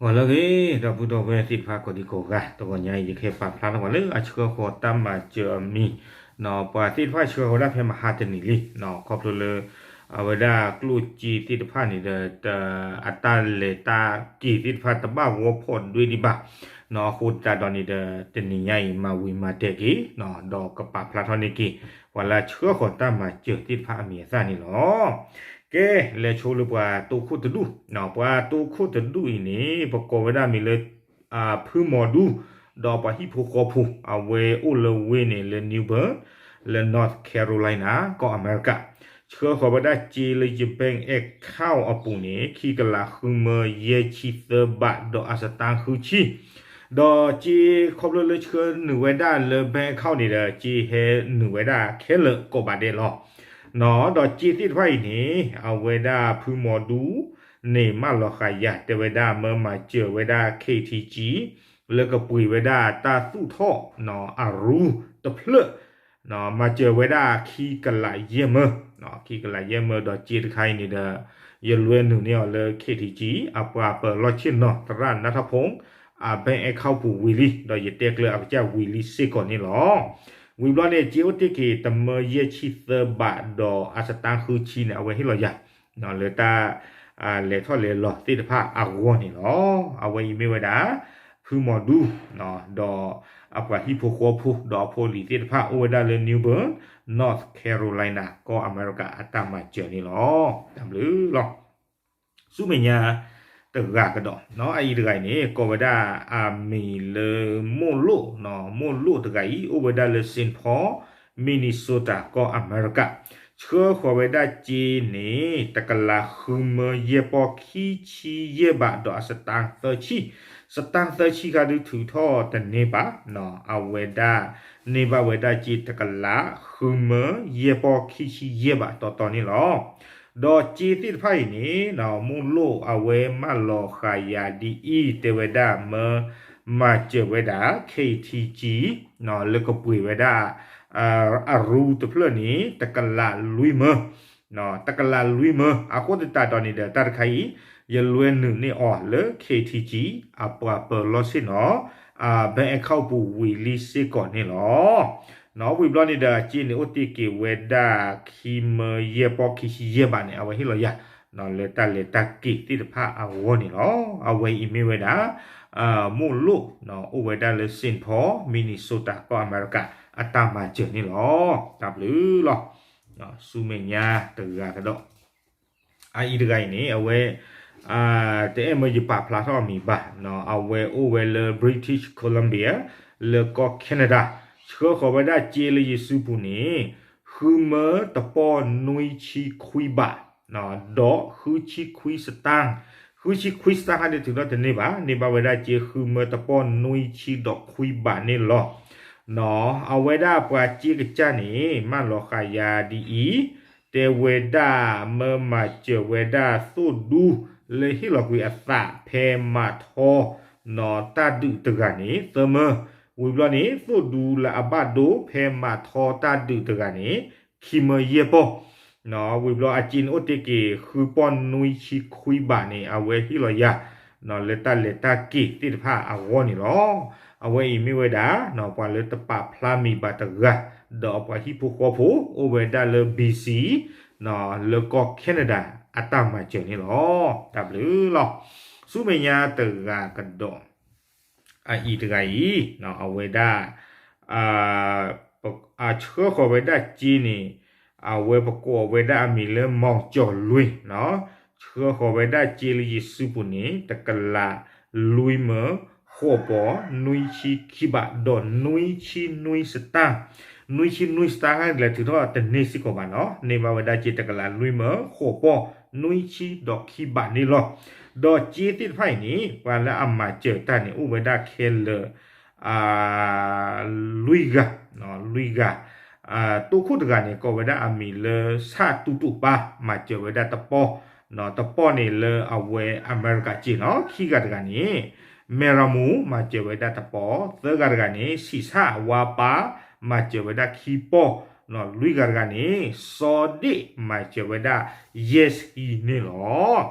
ဂီၤလၢအဂ့ၤ ဒီပုၢ်ဒီဝဲၢ်သ့ၣ်တဖၣ်ကိးဒံကိးဂၤ, တဂီၤညါအံၤ ယကဟဲပာ်ဖျါထီၣ်ပှၤလၢအဆှၢဃီၤတၢ်မၤစၢၤအမံၤ, ပှၤသ့ၣ်တဖၣ်ဆှၢဃီၤဒၣ်ဖဲမဟါတနံၤလံ, ခီဖျိလၢ အဝဲဒၣ်ကျိၣ်စ့သ့ၣ်တဖၣ်န့ၣ်ဒီး အတၢ်လဲၤတၢ်က့ၤသ့ၣ်တဖၣ်တဘၣ်ဂီၢ်ဖီၣ်ဒွဲဒံးဘၣ်, အဃိသတးဒီးန့ၣ်ဒီး တနံၤညါအံၤ မၤဝံၤမၤတဲာ်က့ၤ, ဒီးကပာ်ဖျါထီၣ်န့ၢ်က့ၤ ပှၤလၢအဆှၢဃီၤတၢ်မၤစၢၤသ့ၣ်တဖၣ်အမံၤအသၣ်န့ၣ်လီၤ. ကဲ, လဲၤဆိလၢပှၤတိခိၣ်တဒူၣ်, ပှၤတိခိၣ်တဒူၣ်အံၤန့ၣ် ပကိးဝဲဒၣ်မံၤလၢ ဖုမီၤဒူ ဒီးပှၤဟံၣ်ဖိဃီဖိ အဝဲအိၣ်လၢဝ့ၢ်န့ၣ်လၢ New Bern လၢ North Carolina ကီၢ်အမဲရကၤ, ဆှၢဃီၤဝဲဒၣ်စ့လၢယ bank account အပူၤန့ၣ် ခံကလးဃုမၢယဲၢ်ဆံသၢဘး ဒီးအစတါဃုဆံ ဒီးစ့ခီဖျိလၢဆှၢနုာ်ဝဲဒၣ်လၢ bank account န့ၣ်ဒီး စ့ဟဲနုာ်ဝဲဒၣ်ခဲလၢာ်ကိးဘးဒဲးလီၤ. ဒီးစ့သ့ၣ်တဖၣ်အံၤန့ၣ် အဝဲဒၣ်ဖုမီၤဒူန့ၣ် မၢလီၤဃာ်ယၤ တဲဝဲဒၣ်မၢမၤစၢၤဝဲဒၣ် ခ့ထံကံ လၢကပှ့ၤဝဲဒၣ်တၢ်သူၣ်ထီၣ်အရူတဖျၢၣ် မၤစၢၤဝဲဒၣ်ခံကလးယဲၢ်မၢ, ခံကလးယဲၢ်မၢ ဒီးစ့တခါအံၤန့ၣ်ဒီး ယလွဲနုာ်န့ၢ်အီၤလၢ ခ့ထံကံ အပှၤပၢၤလီၢ်ဆ့ၣ်နီၤ သရၣ်နါထီၣ်ဖိ အ bank account ပူၤဝံၤလံ, ဒီးယတဲကျၢၤအကစၢ်ဝံၤလံစ့ၢ်ကီးန့ၣ်လီၤ. ဝံၤဘျီန့ၣ် စ့အိၣ်တ့ၢ်က့ၤတမၢယဲၢ်ဆံသၢဘး ဒီးအစတါဃုဆံန့ၣ် အဝဲဟ့ၣ်လီၤယၤ လၢတၢ် လဲၤထီၣ်လဲၤလီၤသ့ၣ်တဖၣ်အဂီၢ်န့ၣ်လီၤ. အဝဲအံၤမ့ၢ်ဝဲဒၣ် ဖုမီၤဒူ ဒီးအပှၤဟံၣ်ဖိဃီဖိ ဒီးအဖိအလံၤသ့ၣ်တဖၣ် အိၣ်ဝဲဒၣ်လၢ New Bern, North Carolina ကီၢ်အမဲရကၤအတၢ်မၤစၢၤန့ၣ်လီၤ. တၢ်ဘျုးလီၤ. ဆူမဲာ်ညါတဂၤကဒီး, အအံၤတဂၤအံၤန့ၣ် ကိးဝဲဒၣ်အမံၤလၢ မိၢ်လိၣ်, မိၢ်လိၣ်တဂၤအံၤ အိၣ်ဝဲဒၣ်လၢ Saint Paul, Minnesota ကီၢ်အမဲရကၤ, ဆှၢဃီၤဝဲဒၣ်စ့န့ၣ် တကလးဃုမၢယဲၢ်ပီၢ်ခံဆံယဲၢ်ဘး ဒီးအစတါသၢဆံ, စတါသၢဆံခါဒုးထုးထီၣ်တန့ၢ်ဘၣ်, အဝဲဒၣ်န့ၢ်ဘၣ်ဝဲဒၣ်စ့ တကလးဃုမၢယဲၢ်ပီၢ်ခံဆံယဲၢ်ဘးတီတီန့ၣ်လီၤ. ဒီးစ့သ့ၣ်တဖၣ်အံၤန့ၣ် မိၢ်လိၣ်အဝဲမၢလီၤဃာ်ယၤဒ်အံၤ တဲဝဲဒၣ်မၢ မၤစၢၤဝဲဒၣ် ခ့ထံကံ လၢကပှ့ၤဝဲဒၣ် အရူတဖျၢၣ်န့ၣ် တကလးလွံၢ်မၢ, တကလးလွံၢ်မၢ, အဃိသတးဒီးန့ၣ်ဒီး တၢ်တခါအံၤ ယလွဲနုာ်န့ၢ်အီၤလၢ ခ့ထံကံ အပှၤပၢၤလီၢ်ဆ့ၣ်နီၤ bank account ပူၤဝံၤလံစ့ၢ်ကီးန့ၣ်လီၤ. ဝံၤဘျီန့ၣ်ဒီး စ့န့ၣ်အိၣ်တ့ၢ်က့ၤဝဲဒၣ်ခံမၢယဲၢ်ပီၢ်ခံဆံယဲၢ်ဘးန့ၣ် အဝဲဟ့ၣ်လီၤယၤ လၢတၢ်လဲၤတၢ်က့ၤသ့ၣ်တဖၣ်အဂီၢ်န့ၣ်လီၤ. အဝဲအံၤမ့ၢ်ဝဲဒၣ် မိၢ်လိၣ် အိၣ်ဝဲဒၣ်လၢ Saint Paul, Minnesota ကီၢ်အမဲရကၤ အတၢ်မၤစၢၤန့ၣ်လီၤ. တၢ်ဘျုးလီၤ. ဆူမဲာ်ညါတဂၤကဒီး အအံၤတဂၤအံၤန့ၣ် အဝဲ တအဲၣ်မၢယပာ်ဖျါထီၣ်အမံၤဘၣ်, အဝဲအိၣ်ဝဲလၢ British Columbia လၢကီၢ် Canada, ဆှၢဃီၤဝဲဒၣ်စ့လၢယစုပူၤန့ၣ် ဃုမၢတပီၢ်နွံဆံခွံဘး ဒီးဃုဆံခွံစတါ, ဃုဆံခွံစတါခါန့ၣ် ထုးထီၣ်တန့ၢ်ဘၣ်, န့ၢ်ဘၣ်ဝဲဒၣ်စ့ ဃုမၢတပီၢ်နွံဆံဒီးခွံဘးန့ၣ်လီၤ. အဝဲဒၣ်ပှၤစ့ကစၢ်န့ၣ် မၢလီၤဃာ်ယၤဒ်အံၤ, တဲဝဲဒၣ်မၢမၤစၢၤဝဲဒၣ်သိၣ်ဒူ လၢဟ့ၣ်လီၤကွံာ်အသးဖဲမၤထီ တၢ်ဒုးတဂၤန့ၣ် သၢမၢ, ဝံၤဘျီန့ၣ် သိၣ်ဒူလၢအဘၣ်ဒိဖဲမၤထီတၢ်ဒုးတဂၤန့ၣ် ခံမၢယဲၢ်ပီၢ်, ဝံၤဘျီအစ့န့ၣ်အိၣ်တ့ၢ်က့ၤ ဃုပီၢ်နွံဆံခွံဘးန့ၣ် အဝဲဟ့ၣ်လီၤယၤ လၢတၢ်လဲၤတၢ်က့ၤသ့ၣ်တဖၣ်အဂီၢ်န့ၣ်လီၤ. အဝဲအံၤမ့ၢ်ဝဲဒၣ် ပှၤလၢတပာ်ဖျါမံၤဘၣ်တဂၤ, ဒီးအပှၤဟံၣ်ဖိဃီဖိ အိၣ်ဝဲဒၣ်လၢ B C လၢကီၢ် Canada အတၢ်မၤစၢၤန့ၣ်လီၤ. တၢ်ဘျုးလီၤ. ဆူမဲာ်ညါတဂၤကဒီး အအံၤတဂၤအံၤ အဝဲဒၣ် အဆှၢဃီၤဝဲဒၣ်စ့န့ၣ် အဝဲပကိးဝဲဒၣ်အမံၤလၢ မီၤကၠီၤလွံၢ်, ဆှၢဃီၤဝဲဒၣ်စ့လၢယစုပူၤန့ၣ် တကလးလွံၢ်မၢ ဃိးပီၢ်နွံဆံခံဘး ဒီးနွံဆံနွံစတါ, နွံဆံနွံစတါခါန့ၣ် လဲၤထုးထီၣ်တန့ၢ်စ့ၢ်ကီးဘၣ်နီၤ, န့ၢ်ဘၣ်ဝဲဒၣ်စ့တကလးလွံၢ်မၢ ဃိးပီၢ်နွံဆံဒီးခံဘးန့ၣ်လီၤ. ဒီးစ့သ့ၣ်တဖၣ်အံၤန့ၣ် ပှၤလၢအမၤစၢၤတၢ်န့ၣ် အိၣ်ဝဲဒၣ်ခဲလၢာ် လွံၢ်ဂၤ, လွံၢ်ဂၤ, တိခိၣ်တဂၤန့ၣ် ကိးဝဲဒၣ်အမံၤလၢ ဆၣ်တူတူပၢ် မၤစၢၤဝဲဒၣ်တပီၢ်, တပီၢ်န့ၣ်လၢအဝဲအမဲရကၤစ့နီၤ, ခံဂၤတဂၤန့ၣ် မဲၢ်ရမူ မၤစၢၤဝဲဒၣ်တပီၢ်, သၢဂၤတဂၤန့ၣ် ဆံးဆၣ်ဝါပၢ် မၤစၢၤဝဲဒၣ်ခံပီၢ်, လွံၢ်ဂၤတဂၤန့ၣ် စီၤဒ့ၣ်မၤစၢၤဝဲဒၣ် ယဲၢ်ဆံန့ၣ်လီ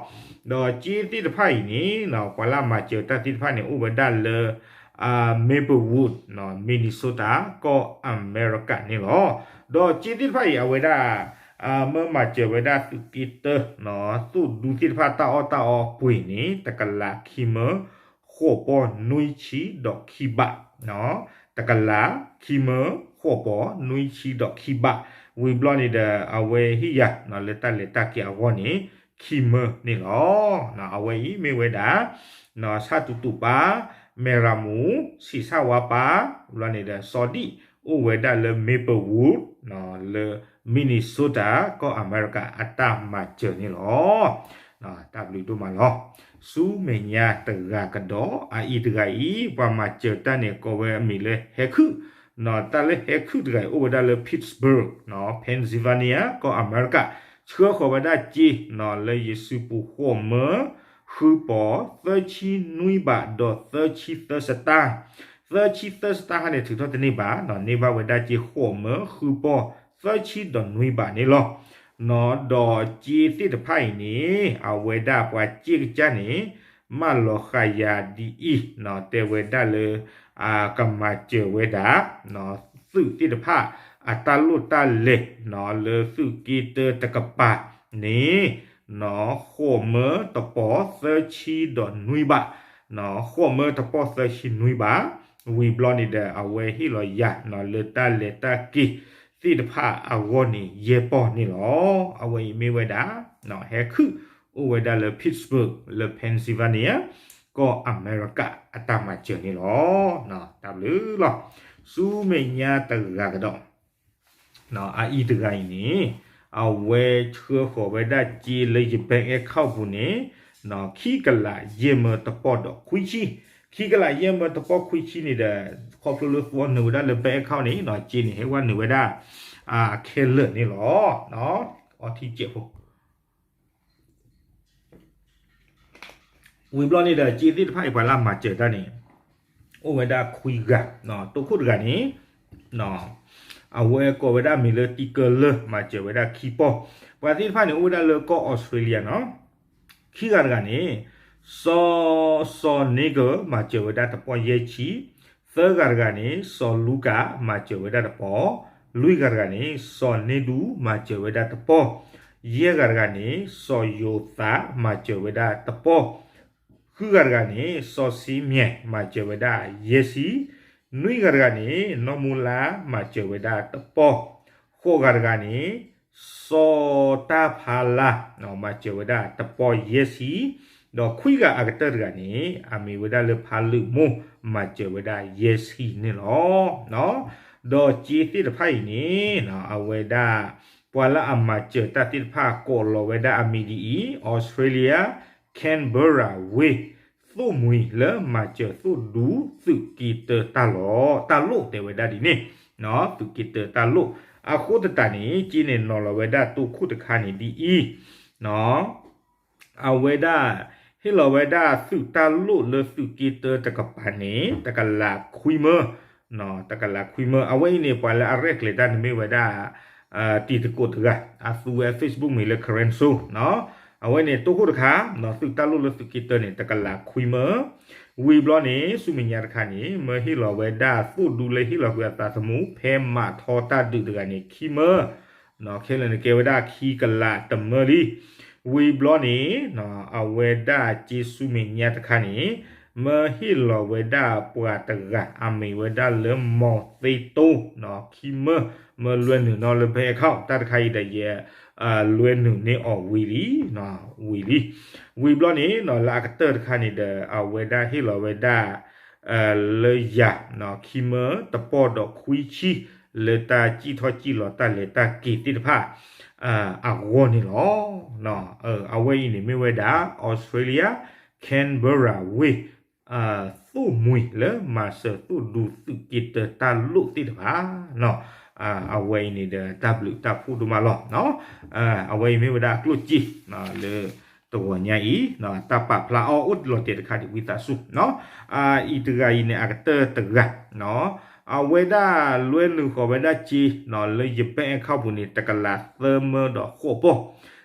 ၤ. ဒီးစ့သ့ၣ်တဖၣ်အံၤန့ၣ် ပှၤလၢအမၤစၢၤတၢ်သ့ၣ်တဖၣ်န့ၣ် အိၣ်ဝဲဒၣ်လၢ Maplewood Minnesota ကီၢ်အမဲရကၤန့ၣ်လီၤ. ဒီးစ့သ့ၣ်တဖၣ်အံၤ အဝဲဒၣ် မၢမၤစၢၤဝဲဒၣ်သုးက့တၢ သိၣ်ဒူသ့ၣ်တဖၣ်တၢ်အီၣ်တၢ်အီပှ့ၤန့ၣ် တကလးခံမၢ ဃိးပီၢ်နွံဆံဒီးခံဘး, တကလးခံမၢ ဃိးပီၢ်နွံဆံဒီးခံဘး, ဝံၤဘျီန့ၣ်ဒီး အဝဲဟ့ၣ်ယၤလၢတၢ်လဲၤတၢ်က့ၤအဂီၢ်န့ၣ် ခံမၢန့ၣ်လီၤ. အဝဲအံၤမ့ၢ်ဝဲဒၣ် ဆၣ်တူၤတူၤပၤ မဲၢ်ရၤမူ ဆံးဆၣ်ဝါပၤ ဘျီန့ၣ်ဒီး စီၤဒံၣ် အိၣ်ဝဲဒၣ်လၢ Maplewood လၢ Minnesota ကီၢ်အမဲရကၤအတၢ်မၤစၢၤန့ၣ်လီၤ. တၢ်ဘျုးဒိၣ်မးလီၤ. ဆူမဲာ်ညါတဂၤကဒီး အအံၤတဂၤအံၤ ပှၤမၤစၢၤတၢ်န့ၣ် ကိးဝဲအမံၤလၢဟဲခုၣ်, တၢ်လၢဟဲခုၣ်တဂၤအံၤ အိၣ်ဝဲဒၣ်လၢ Pittsburgh Pennsylvania ကီၢ်အမဲရကၤ, ဆှၢဃီၤဝဲဒၣ်စ့ လၢယစုပူၤ ဃိးမၢ ဃုပီၢ် သၢဆံနွံဘး ဒီးသၢဆံသၢစတၢၢ်, သၢဆံသၢစတၢၢ်ဟါန့ၣ် ထုးထီၣ်တန့ၢ်ဘၣ်, န့ၢ်ဘၣ်ဝဲဒၣ်စ့ ဃိးမၢ ဃုပီၢ် သၢဆံဒီးနွံဘးန့ၣ်လီၤ. ဒီးစ့သ့ၣ်တဖၣ်အံၤန့ၣ် အဝဲဒၣ်ပှၤစ့ကစၢ်န့ၣ် မၢလီၤဃာ်ယၤဒ်အံၤ, တဲဝဲဒၣ်လၢ ကမၤစၢၤဝဲဒၣ် သုးသ့ၣ်တဖၣ် အတၢ်လိၣ်တၢ်လဲၤ လၢသုးက့တၢတကပၤန့ၣ် ဃိးမၢတပီၢ် သၢဆံဒီးနွံဘး, ဃိးမၢတပီၢ်သၢဆံနွံဘး, ဝံၤဘျီန့ၣ်ဒီး အဝဲဟ့ၣ်လီၤယၤ လၢတၢ်လဲၤတၢ်က့ၤသ့ၣ်တဖၣ်အဂီၢ်န့ၣ် ယဲၢ်ပီၢ်န့ၣ်လီၤ. အဝဲအံၤမ့ၢ်ဝဲဒၣ် ဟဲခုၣ် အိၣ်ဝဲဒၣ်လၢ Pittsburgh လၢ Pennsylvania ကီၢ်အမဲရကၤအတၢ်မၤစၢၤန့ၣ်လီၤ. တၢ်ဘျုးလီၤ. ဆူမဲာ်ညါတဂၤကဒီး အအံၤတဂၤအံၤန့ၣ် အဝဲဆှၢဃီၤဝဲဒၣ်စ့လၢယ bank account ပူၤန့ၣ် ခံကလးယဲၢ်မၢတပီၢ်ဒီးခွံဆံ, ခံကလးယဲၢ်မၢတပီၢ်ခွံဆံန့ၣ်ဒီး ခီဖျိလၢသုအီနုာ်ဝဲဒၣ်လၢ bank account န့ၣ် စ့န့ၣ် ဟဲဝဲနုာ်ဝဲဒၣ် ခဲလၢာ်န့ၣ်လီၤ. အီထံစဲးဖိ ဝံၤဘျီန့ၣ်ဒီး စ့သ့ၣ်တဖၣ်အံၤ ပှၤလၢအမၤစၢၤတၢ်န့ၣ် အိၣ်ဝဲဒၣ်ခွံဂၤ, တိခိၣ်တဂၤန့ၣ် အဝဲကိးဝဲဒၣ်မံၤလၢတံကၢလၢ မၤစၢၤဝဲဒၣ်ခံပီၢ်, ပှၤသ့ၣ်တဖၣ်န့ၣ် အိၣ်ဝဲဒၣ်လၢကီၢ်အီစထြ့လယါနီၤ, ခံဂၤတဂၤန့ၣ် စီၤ စီၤန့ကၢ မၤစၢၤဝဲဒၣ်တပီၢ်ယဲၢ်ဆံ, သၢဂၤတဂၤန့ၣ် စီၤလူကၤ မၤစၢၤဝဲဒၣ်တပီၢ်, လွံၢ်ဂၤတဂၤန့ၣ် စီၤန့ဒူ မၤစၢၤဝဲဒၣ်တပီၢ်, ယဲၢ်ဂၤတဂၤန့ၣ် စီၤယိၤသး မၤစၢၤဝဲဒၣ်တပီၢ်, ဃုဂၤတဂၤန့ၣ် စီၤစ့မံၤ မၤစၢၤဝဲဒၣ်ယဲၢ်ဆံ, နွံဂၤတဂၤန့ၣ် နီၢ်မူလါ မၤစၢၤဝဲဒၣ်တပီၢ်, ဃိးဂၤတဂၤန့ၣ် စီၤတၢ်ဖါလါ မၤစၢၤဝဲဒၣ်တပီၢ်ယဲၢ်ဆံ, ဒီးခွံဂၤအကတၢၢ်တဂၤန့ၣ် အမ့ၢ်ဝဲဒၣ်လၢဖါလုၣ်မိၢ် မၤစၢၤဝဲဒၣ်ယဲၢ်ဆံန့ၣ်လီၤ. ဒီးစ့သ့ၣ်တဖၣ်အံၤန့ၣ် အဝဲဒၣ် ပှၤလၢအမၤစၢၤတၢ်သ့ၣ်တဖၣ် ကိးလီၤဝဲဒၣ်အမံၤဒ်အံၤ, အီစထြ့လယါ Canberra ဝ့ၢ် သိၣ်မှံၤလၢမၤစၢၤသိၣ်ဒူသုးက့တၢတၢ်လီၢ် တၢ်လိၣ်တဲဝဲဒၣ်ဒ်န့ၣ်, သုးက့တၢတၢ်လိၣ်, အဃိသတးန့ၣ် စ့န့ၣ်နီၤလီၤဝဲဒၣ်တိခိၣ်တခါန့ၣ်ဒ်အံၤ, အဝဲဒၣ် ဟ့ၣ်လီၤဝဲဒၣ်သုးတၢ်လိၣ်လၢသုးက့တၢတကပၤန့ၣ် တကလးခွံမၢ, တကလးခွံမၢ, အဝဲအံၤန့ၣ် ပှၤလၢအရဲၣ်ကျဲၤတၢ်န့ၣ်မ့ၢ်ဝဲဒၣ် တံၤသကိးတဂၤ အသူဝဲ Facebook မံၤလၢ Karen So အဝဲန့ၣ် တိခိၣ်တခါ သုးတၢ်လိၣ်လၢသုးက့တၢန့ၣ် တကလးခွံမၢ, ဝံၤဘျီန့ၣ် ဆူမဲာ်ညါတခါန့ၣ် မၢဟ့ၣ်လီၤဝဲဒၣ်သိၣ်ဒူလၢဟ့ၣ်လီၤကွံာ်အသးသမူ ဖဲမၤထီတၢ်ဒုးတဂၤန့ၣ် ခံမၢ ခဲလၢာ်န့ၣ်ကဲဝဲဒၣ်ခံကလးတမၢလံ. ဝံၤဘျီန့ၣ် အဝဲဒၣ်စ့ဆူမဲာ်ညါတခါန့ၣ် မၢဟ့ၣ်လီၤဝဲဒၣ်ပှၤတဂၤ အမ့ၢ်ဝဲဒၣ်လၢ မီၤသ့တိ ခံမၢ, မၢလွဲနုာ်နီၢ်လၢ bank account တၢ်တခါအံၤဒီးယဲ လွဲနုာ်န့ၢ်အီၤဝံၤလံ, ဝံၤလံ. ဝံၤဘျီန့ၣ် လၢအကတၢၢ်တခါန့ၣ်ဒီး အဝဲဒၣ်ဟ့ၣ်လီၤဝဲဒၣ် လၢယၤ ခံမၢတပီၢ်ဒီးခွံဆံ လၢတၢ်စံၣ်ထီၣ်စံၣ်လီၤတၢ်လဲၤတၢ်က့ၤသ့ၣ်တဖၣ် အဂီၢ်န့ၣ်လီၤ. အဝဲအံၤန့ၣ်မ့ၢ်ဝဲဒၣ် အီစထြ့လယါ Canberra ဝ့ၢ် သိၣ်မှံၤလၢမၤစၢၤသိၣ်ဒူသုးက့တၢတၢ်လိၣ်သ့ၣ်တဖၣ် အဝဲအံၤန့ၣ်ဒီးတၢ်ဘျုးတၢ်ဖှိၣ်ဒိၣ်မးလီၤ. အဝဲအံၤမ့ၢ်ဝဲဒၣ်အကျိၣ်စ့ လၢတဂီၤညါအံၤ တၢ်ပာ်ဖျါအီၤအိၣ်လီၤတဲာ်တခါဒံးဝံသးစူၤ အံၤတဂၤအံၤန့ၣ် အကတၢၢ်တဂၤ အဝဲဒၣ်လွဲနုာ်ဃီၤဝဲဒၣ်စ့ လၢယပဲအဲခီပူၤန့ၣ် တကလးသၢမၢဒီးဃိးပီၢ်,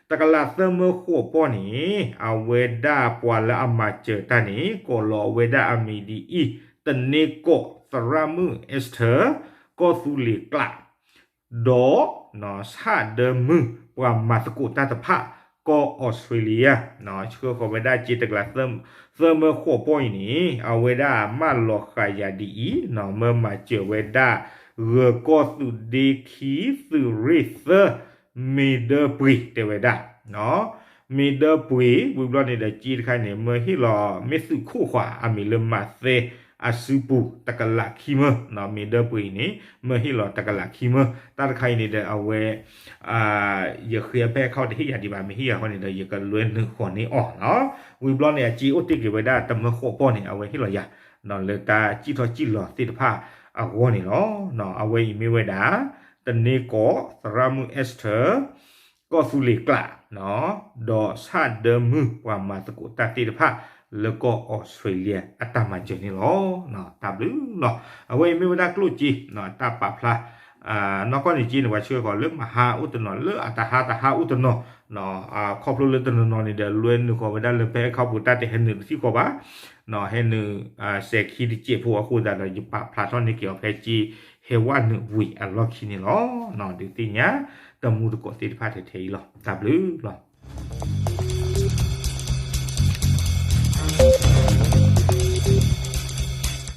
တကလးသၢမၢဃိးပီၢ်န့ၣ် အဝဲဒၣ်ပှၤလၢအမၤစၢၤတၢ်န့ၣ် ကိးလီၤအဝဲဒၣ်အမံၤဒ်အံၤ, တန့ၢ်ကီး သရၣ်မုၣ် Esther ကီၢ်သူလ့ၤကျး ဒီး ဆၣ်ဒၢမုၢ် ပှၤမၤသကိးတၢ်တဖၣ် ကီၢ်အီစထြ့လယါ, ဆှၢဃီၤဝဲဒၣ်စ့တကလးသၢမၢဃိးပီၢ်အံၤန့ၣ် အဝဲဒၣ်မၢလီၤဃာ်ယၤဒ်အံၤ, မၢမၤစၢၤဝဲဒၣ် ဂၢၤကီၢ်သုးဒ့ခံ သုးရ့ၣ်သၢ မ့ၢ်ဒၢပှ့ၤတဲဝဲဒၣ် မ့ၢ်ဒၢပှ့ၤ ဝံၤဘျီန့ၣ်ဒီးစ့တခါအံၤန့ၣ် မၢဟ့ၣ်လီၤ မ့ၢ်သုးခိၣ်ဃာ် အမံၤလၢမၤသဲအစုပူၤ တကလးခံမၢ, မ့ၢ်ဒၢပှ့ၤအံၤန့ၣ် မၢဟ့ၣ်လီၤတကလးခံမၢ, တၢ်တခါအံၤန့ၣ်ဒီးအဝဲ ယဃ့အဖဲအခီၣ်တဟ့ၣ်ယၤဒံးဘၣ်, မ့ၢ်ဟ့ၣ်ယၤဃီန့ၣ်ဒီး ယကလွဲနုာ်ဃီၤန့ၢ်အီၤလီၤ. ဝံၤဘျီန့ၣ် အစ့အိၣ်တ့ၢ်က့ၤဝဲဒၣ်တမၢဃိးပီၢ်န့ၣ် အဝဲဟ့ၣ်လီၤယၤ လၢတၢ်စံၣ်ထီၣ်စံၣ်လီၤသ့ၣ်တဖၣ်အဂီၢ်န့ၣ်လီၤ. အဝဲအံၤမ့ၢ်ဝဲဒၣ် တန့ၢ်ကီး သရၣ်မုၣ် Esther ကီၢ်သူလ့ၤကျး ဒီးဆၣ်ဒၢမုၢ် ပှၤမၤသကိးတၢ်သ့ၣ်တဖၣ် လၢကီၢ်အီစထြ့လယါအတၢ်မၤစၢၤန့ၣ်လီၤ. တၢ်ဘျုးလီၤ. အဝဲအံၤမ့ၢ်ဝဲဒၣ်ကျိၣ်စ့ တၢ်ပာ်ဖျါ နီၢ်ကီၢ်န့ၣ်စ့န့ၣ် ပှၤဆှၢဃီၤလၢမဟါအိၣ်တနီၤ လၢအတဟါတဟါအိၣ်တနီၤ, ခီဖျိလၢတနီၤနီၤန့ၣ်ဒီး လွဲနုာ်ဃီၤဝဲဒၣ်လၢဖဲအခီပူၤ တၢ်တဟဲနုာ်တထံၣ်ဃီဘၣ်, ဟဲနုာ် စဲၤခံတစဲးဖိအဃိသတးဒီး ယပာ်ဖျါထီၣ်န့ၢ်က့ၤအီၤဖဲစ့ဟဲဝဲနုာ်ဝံၤအလီၢ်ခံန့ၣ်လီၤ. ဒုးသ့ၣ်ညါ တမူတကိးသ့ၣ်တဖၣ်ထဲထဲအံၤလီၤ. တၢ်ဘျုးလီၤ.